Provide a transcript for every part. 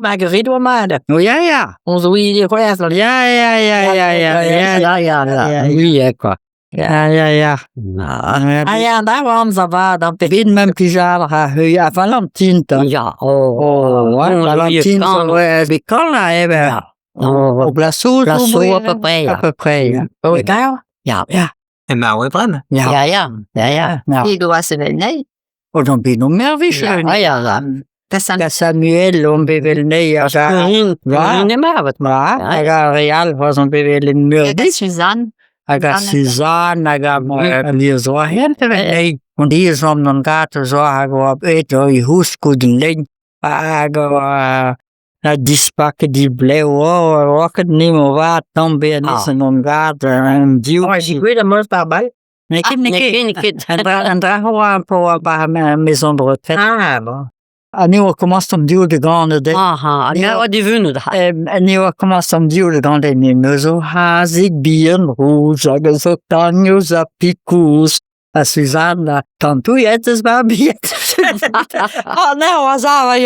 Marguerite oa mat. Oh, ya, ya. On zo ivez c'hoazh. Ya, ya, ya, ya, ya, ya, ya, ya, ya. ya, quoi. Ya, ya, ya. Ah ya, da oa amzer vat an Bet meump plijadur ha heuilh a Valentin 'ta. Ya, oh, Oh, ouais, Oh, Valentin zo zo ouais, bet kañv eh ben. Ya. Oh, O blasoù zo Blasoù à boued, peu près, À ya. peu près, ya. Oh, kaer? Ya. Ya. Emañ oa bremañ. Ya. Ya, ya, ya, ya. Ya. He doa sevel anezhi. O d'an bet on mervich. Ya, ya, ya. Da sant Da Samuel on bet vel nei hag a... Plurin emañ avat. Ma, hag ar re all c'hoazh on bet vel en hag a Meurdiz. Suzanne. Hag ar Suzanne hag ar lies-oa-hen. On diez an an gat zo hag oa bet ur c'housk d'in lein. Hag oa na dispaket di blev oa ket nemo vat tamm bet anezhañ an gad an div. Oh, j'ai gwet am eus par bal. N'eo ket, n'eo ket. N'eo ket. An dra, an dra oa po ba maison de retraite. Ah, bon. Ha ne oa komañs an div da ganañ dezhe. Aha, hag a oa divunet. Ne oa komañs an div da ganañ dezhe. Me zo hazig bihan rouz hag a zo tagnous ha pikouz. Ha Suzanne, tantouillet eus ma bihan. Ah, ne oa sav a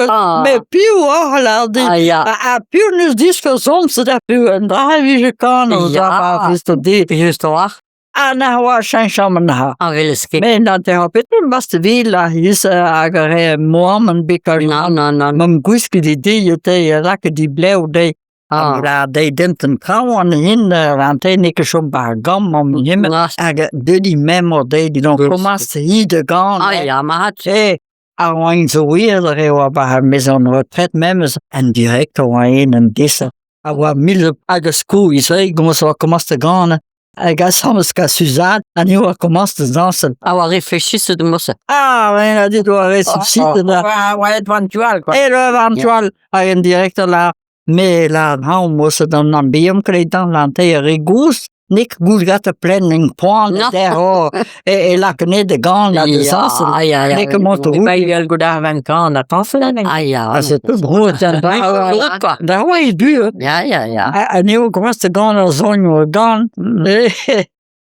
Ah. Met piv oc'h lâr dit? Ah, ya. Ha, ha piv n'eus diskouezomp da piv un dra e vije kanañ Ya. da just dit. Just a-walc'h. Ha na oa cheñchamant ha. A welez ket. Met na te petra bast vil a his hag a re moam an bekal. Na, na, na. Mam gwisket di di te lakaet di blev de. Ah. La de dent traoñ an hin an te n'eo ket chom bar gamm an him Na. hag deut di memor de di donc komañs hi de gant. Ah, ya, ma hat. Eh, ar oain zo wir re oa bar maison retraite memes en direct oa en an desa. A oa mil hag a sko is gomañs oa komañs da ganañ. Hag asambles gant Suzanne, ha ni oa komañs da dañsal. A oa réfléchisset de mosse. Ah, ouais, a dit oa ressuscitet da. Oa, oa et van tual, quoi. E le van tual hag en directeur la me la hañ mosse d'an an bihan kredan lan te re gouz nik gouz gat a plen en poan No. der ho e, e lak ne de gant la de dañsal. Ah, ya, ya. Nek mont E ba il goudar van kan a tañsel an Ah, ya. Ah, c'est tout gros, da Ah, quoi. da oa e du. Ya, ya, ya. Ha ne o komañs da gant ar zon o gant.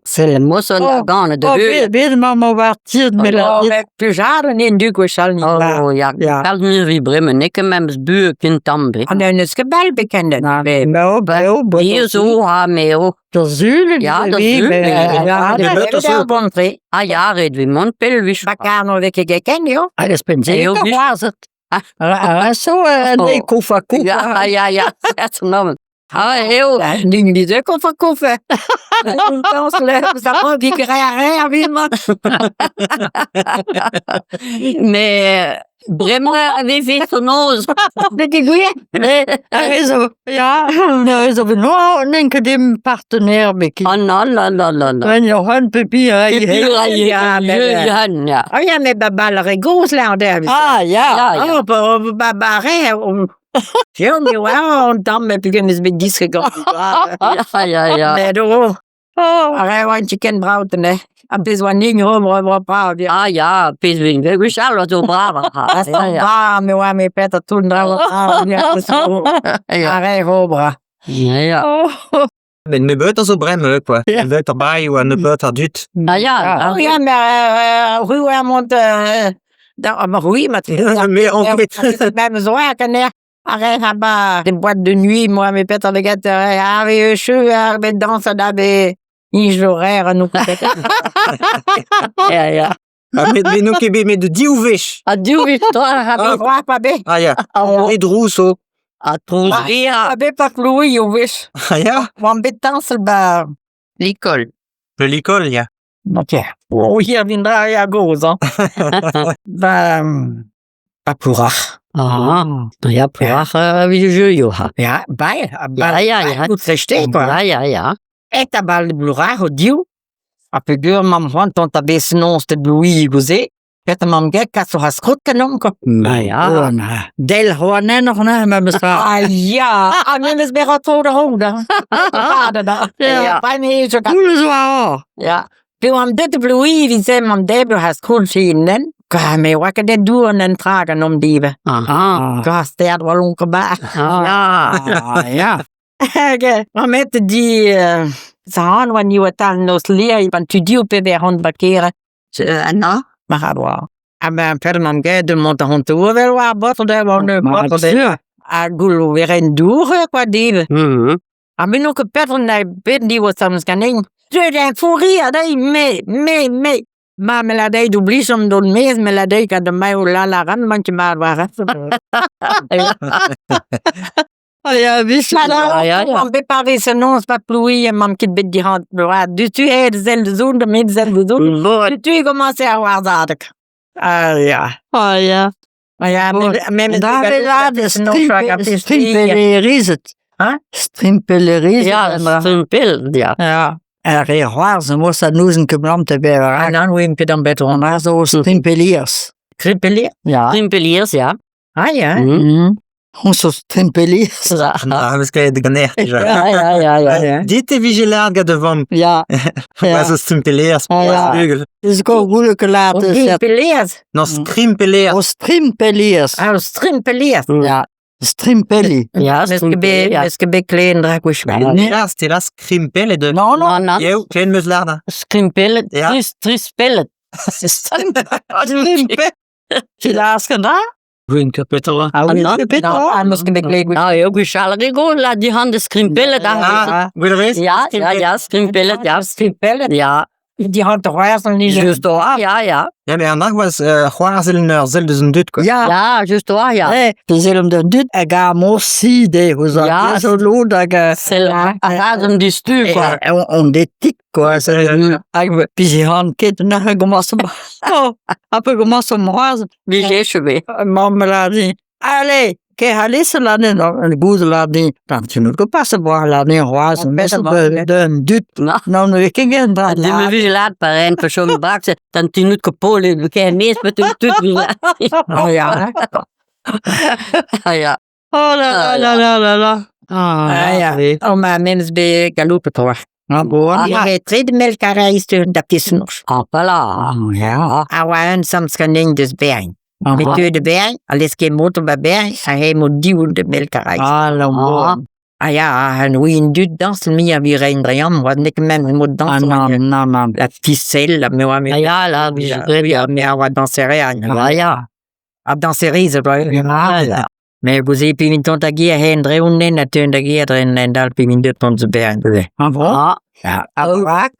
C'est le mosse Oh, gant de Oh, vue. bet, bet ma ma war tiet me la. Oh, met plujad an en du gwechall ni. Oh, ya. Ya. Kalz mui vi bremañ, n'eo ket memes buhez ken tamm bet. An en eus ket bal bekendet. Me o, be o, be Hier zo, ha me o. Da sul, Ja, da vi, sul, me- ja. ja, Ja, nebeut a zo. bon-tre. Ah ya, ret vi mont pell wich. Bakar no vez ket geken, eo. Hag ez penn Eo eo bis- c'hoazet. Ah. A so an Oh. e kof a kof. Ya, ya, ya. Certainement. Ah, eo. Ning dit e kof a kof. Tañs le, sa ro vi ket re a re a vi mat. Mais bremañ a veve fenoz. De ket gwir. A rezo, ya, a rezo ben noa, n'en ket dim partenaire bet ket. Ah, non, non, non, non, non. Ben yo han pepi a Ya, mais- Ya, ya. Ah ya, met ba bal re goz la an der. Ah, ya. Ya, ya. Oh, ba, ba, ba re, on... Fion, me oa, on tamm, met pegen eus bet diskret gant. Ya, ya, ya. Met o, Oh. a re oa chicken braut, ne. A pezh oa ning ro, ro, ro, brav, ya. Ah, ya, pezh vin. Gwechall oa zo brav. A Ya, ya. bra, me oa me pet a tout dra, bra, ya, Ya, a re ro, bra. ya, ya. Oh. Met nebeut a zo bremañ, quoi. Ya. Nebeut ar bailh oa nebeut ar dud. Ah, ya. Oh, ya, me ru oa mont, da, ma roui, ma te. Me on ket. Mem zo a kaner. A re ha ba, des boîtes de nuit, moi, me pet an deget, a ve cheu, ar bet dans a da be, injorer, an nou pet. Ya, ya. Ah, met met n'on ket bet met div wech. A div wech tra ha Ah. Roa pa be. Ah ya. Re drouz zo. A trouz ria. Pa be pa kloui o wech. Ah ya. Oan bet dañsel ba... L'école. Le l'école, ya. Ok. O hier vin dra ya goz, hein. Ba... Ba pourac'h. Ah, ya, pourac'h a vije jeu yo ha. Ya, bai, a Ya, ba... ya, ya. Tout rechte, quoi. Ya, ya, ya. Et a bal blourac'h o div. A peogwir mam c'hoant tont a bez noz te blouiñ gouze. Pet mam get kas o skrot kanomp, quoi. Ba ya. Oh, na. Del c'hoanen oc'h na, memes tra. Ah ya, ah memes bet tro da roud, hein. Ah, da da. Ya. Pa me zo kat. Koulz oa oc'h. Ya. Pe oan deut blouiñ evit mam debr ha skrot nen. Ka me oa ket et dour an en trag an om dive. Ah, Ka sterd oa lonk ba. ah. Ah, ya. Hag, ma met di sa an oa ni oa tal noz lia pan tu dio pe ver hont bakere. Anna. Ma ra oa. Ha ben per mam get de mont a hont oa vel oa bottle de oa ne Ma bottle de. sur. Ha goullo eren dour kwa dev. Ha me n'on ket petra na bet div samz ganin. Deuet eo fourri a deiz, me, me, me. Ma me la deiz d'oblijomp dont maez, me la deiz gant ma eo la la ran, man ket mat war. Ya, vist. Ja, ja, ja. Bet parez annoñs pa plouie emañ ket bet diran bloaz. Du aet sell zo, da met sell zo. Bon. Du e komañse ar warzadeg. Ah ya. Ah ya. Ah ya, Bon. me Da Strimpellerizet. Hein? Strimpellerizet. Ja, strimpel, ja. Ja. Er re c'hoarzh mos a nouzen ket blant te bev Ah nan, oe ket an bet On a zo strimpelliers. Krippelier? Ja. Strimpelliers, ja. Ah ya. On zo strimpelliers. Ja, Ah, vez ket ganer dija. ja, ja, ja. Ja. Dit e vije lard gant da vamm. Ja. Ja. Zo strimpelleers. Ah, ja. Bugel. Ez go goulek laat. Krippeliers? Non, strimpelleers. O strimpelliers. Ah, strimpelliers. Ja. Strimpelli. Ja, Meus ket bet, ja. meus ket bet kleen dra gwech. Ja, ste la skrimpellet de. Non, non. Non, non. Eo, klen meus lard. hein. Skrimpellet, Ja. tris, trispellet. Strimpelli. Ti lasken da? Gwin kapetra. Ah, oui, non. ket Non, ah, meus ket bet kleen gwech. Ah, eo gwechall go, la di han de skrimpellet. Ah, gwell rez? Ja, ja, ja, skrimpellet, ja. Skrimpellet. Ja, Di han c'hoarzh an nije. just oa, ja, ja. Ja, mais an ar oaz c'hoarzhel en ur sell deus an dud, quoi. Ja. Ja, just oa, ja. Eh, te om den dud hag a mo si de ouz ar Ja. zo lod hag Sell a razem di stu, quoi. on, on detik quoi. Hag pizi han ket na gomas Oh, a pe gomas am c'hoaz. Vije cheve. Mamm la di. Allez, ke halise la din, an gouz la din. Dan tu nous passe boar la din c'hoaz. Mes den dud. Na. Non, ne ket gen dra. De me vije laat par en persoon bak ze, dan ti nut kapole, we ken mees met de tut. Oh ya. Ah ja. Oh la la la la la. Ah ya. Oh ma memes bet galoupet oa. Ah, bon. Ah, e tred mel kareiz da pisnoch. Ah, voilà. Ja. A oa un samz ganin deus bergn. Ah, Met teu de bergn, a leske motor ba bergn, a he mo div de mel kareiz. Ah, la bon. Ah ya, an ouin dud dans mi a vi rein dream, oa nek men mo Ah, dans. non, non, non. La ficelle, la me oa me. Ah ja, la vije Ja, ja, me a oa dansere an. Ah ja. A danseriz a oa. Ja, ja. Me gouze pivin tont a gia hen dreun nen a teun da gia dren en dal pivin deut tont ze bergn. Ah, bon. Ah, Ja. A brak.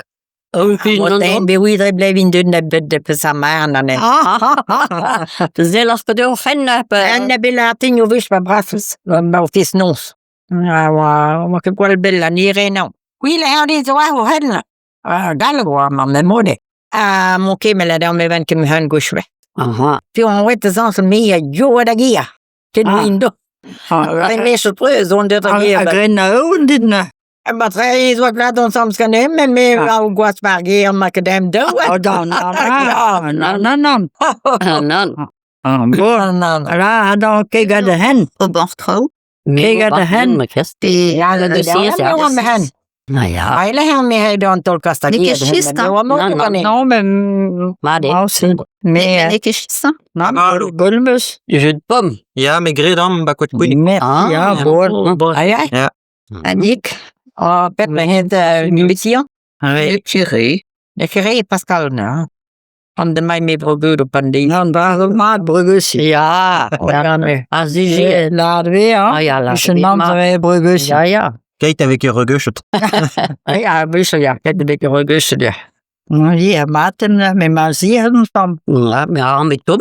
oh, fin Mot en be oui dre blevin deut na bet de peus ar mar an en. Ah, Zel ar ket eo c'hen An na bel artin o vich pa brafus, ma o fes nons. Ah, oa, oa ket gwall bell an ire naon. Oui, la hern zo oa o hen. Ah, gall oa, ma me mode. Ah, mon ket me la der me van ket me hen gwechwe. Aha. Fi on oet zans me a yo da gia. Ket Ah. ah. do. Ah, Me so preus on deut a A gia. gren na oun dit na. Ma tre zo glad on samz ganem, men me Ah. a o gwas par ger ma ket em do. Oh, dan, nan, nan, nan, nan. Ah, nan. Ah, bon. Nan, nan. La, dan ket gant de hen. Ober traoù. Ket gant de hen. Ma kest. Pe Ja, de de sier, ja. ja. Me hen. Na ja. Eile her me he don tol kasta N'eo ket chist, hein. Non, non. Non, mais... Ma de. Ah, c'est... Mais... N'eo ket chist, hein. Non, Ah, golmeus. Jeu de pomme. Ya, me gred am ba koad kouin. Merci, Ah, ah, bon. bon. Ah ja? Annick. Oh, pet me het musicien. Oui. Curé. Ne kere Pascal na. An de mai me brogeud o pande. Nan, da zo mat brugussi. Ja. Ja, me. Ah, zi, La ve, hein. Ah ja, la. Ich nan zo brugussi. Ja, ja. Keit avec ur rugeuchet. Ja, wis ja, ket de beke rogeus ja. Ja, maten, me ma zier an stam. Ja, me ar met tom.